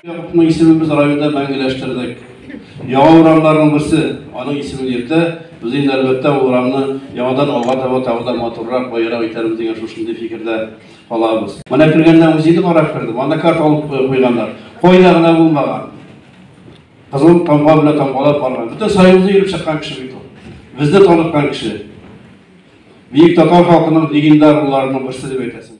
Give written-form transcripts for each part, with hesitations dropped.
Якупның исемен без районда мәңгеләштердек. Яңа урамнарның берсе аның исемен йөртә. Без инде, әлбәттә, ул урамны яңадан алга таба тагы да матуррак, баерак итәрбез дигән шушындый фикердә калабыз. Менә кергәндә музейны карап кердем. Анда карта алып куйганнар. Кайда гына булмаган. Кызыл тамга белән тамгалап барган. Бөтен Союзны йөреп чыккан кеше бит ул. Безне таныткан кеше. Бөек татар халкының легендар улларының берсе дип әйтәсең.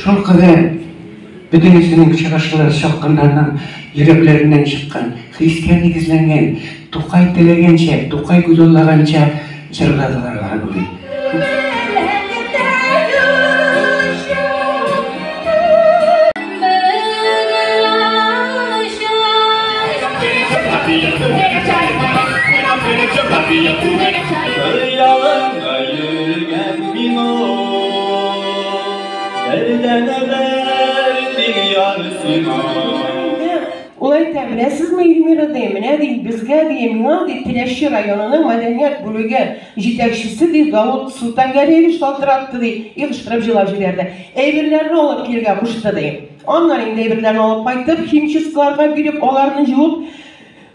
Шул кадәр бөтенесенең чыгышлары чакканнарның йөрәкләреннән чыккан, хискә нигезләнгән, Тукай теләгәнчә, Тукай күзаллаганча җырладылар алар бүген. Ул әйтә, беләсезме, Эльмира, ди, менә ди, безгә ди, миңа ди, Теләче районының мәдәният бүлеге җитәкчесе ди, Давыт Солтангалиевич шалтыратты ди, и кычкырып җылап җибәрде. Әйберләрне алып килергә кушты ди. Аннан инде әйберләрне алып кайтып, химчисткаларга биреп, аларны җуып,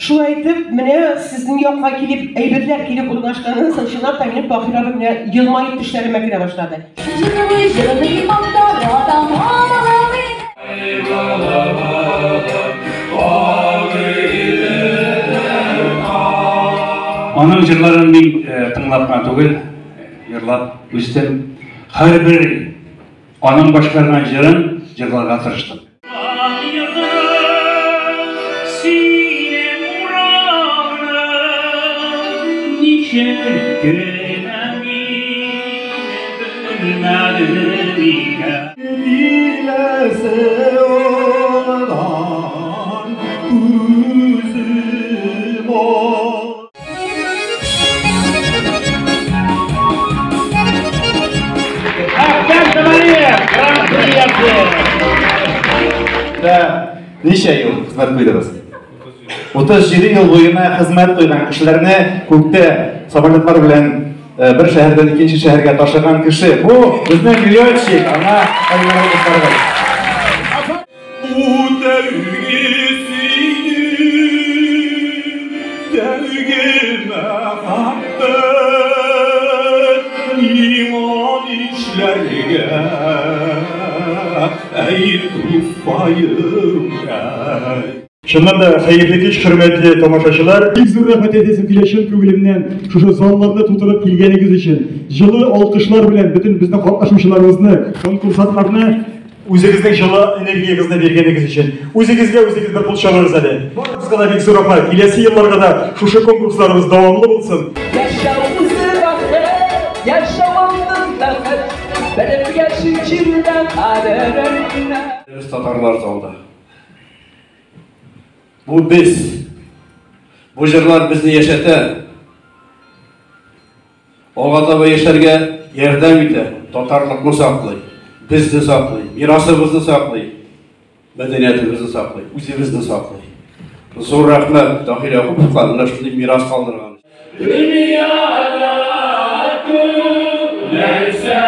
шулай итеп, менә сезнең якка килеп, әйберләр килеп урнашканнан соң, чынлап та минем Таһир абый менә елмаеп тешләремә керә башлады. Аның җырларын мин тыңлап кына түгел, җырлап үстем. Һәрбер аның башкарган җырын җырларга тырыштым. Ничә ел хезмәт куйдыгыз? 37 ел буена хезмәт куйган кешеләрне күктә самолетлар белән бер шәһәрдән икенче шәһәргә ташыган кеше. Бу безнең летчик, аңа кайнар. Чыннан да, хәерле кич, хөрмәтле тамашачылар. Бик зур рәхмәт әйтәсем килә чын күңелемнән шушы залларны тутырып килгәнегез өчен. Җылы алкышлар белән бөтен безнең катнашучыларыбызны, конкурсантларны үзегезнең җылы энергиягезне биргәнегез өчен. Үзегезгә үзегез бер кул чабыгыз әле. Барыгызга да бик зур рәхмәт. Киләсе елларга да шушы конкурсларыбыз дәвамлы булсын. Яшәү үзе бәхет, яшәү алтын бәхет, белеп яши җирдә кадереңне. Без татарлар залда. Бу без. Бу җырлар безне яшәтә. Алга таба яшәргә ярдәм итә, татарлыкны саклый, безне саклый, мирасыбызны саклый, мәдәниятебезне саклый, үзебезне саклый. Зур рәхмәт Таһир Якуповка менә шундый мирас калдырган. Дөньяда күп нәрсә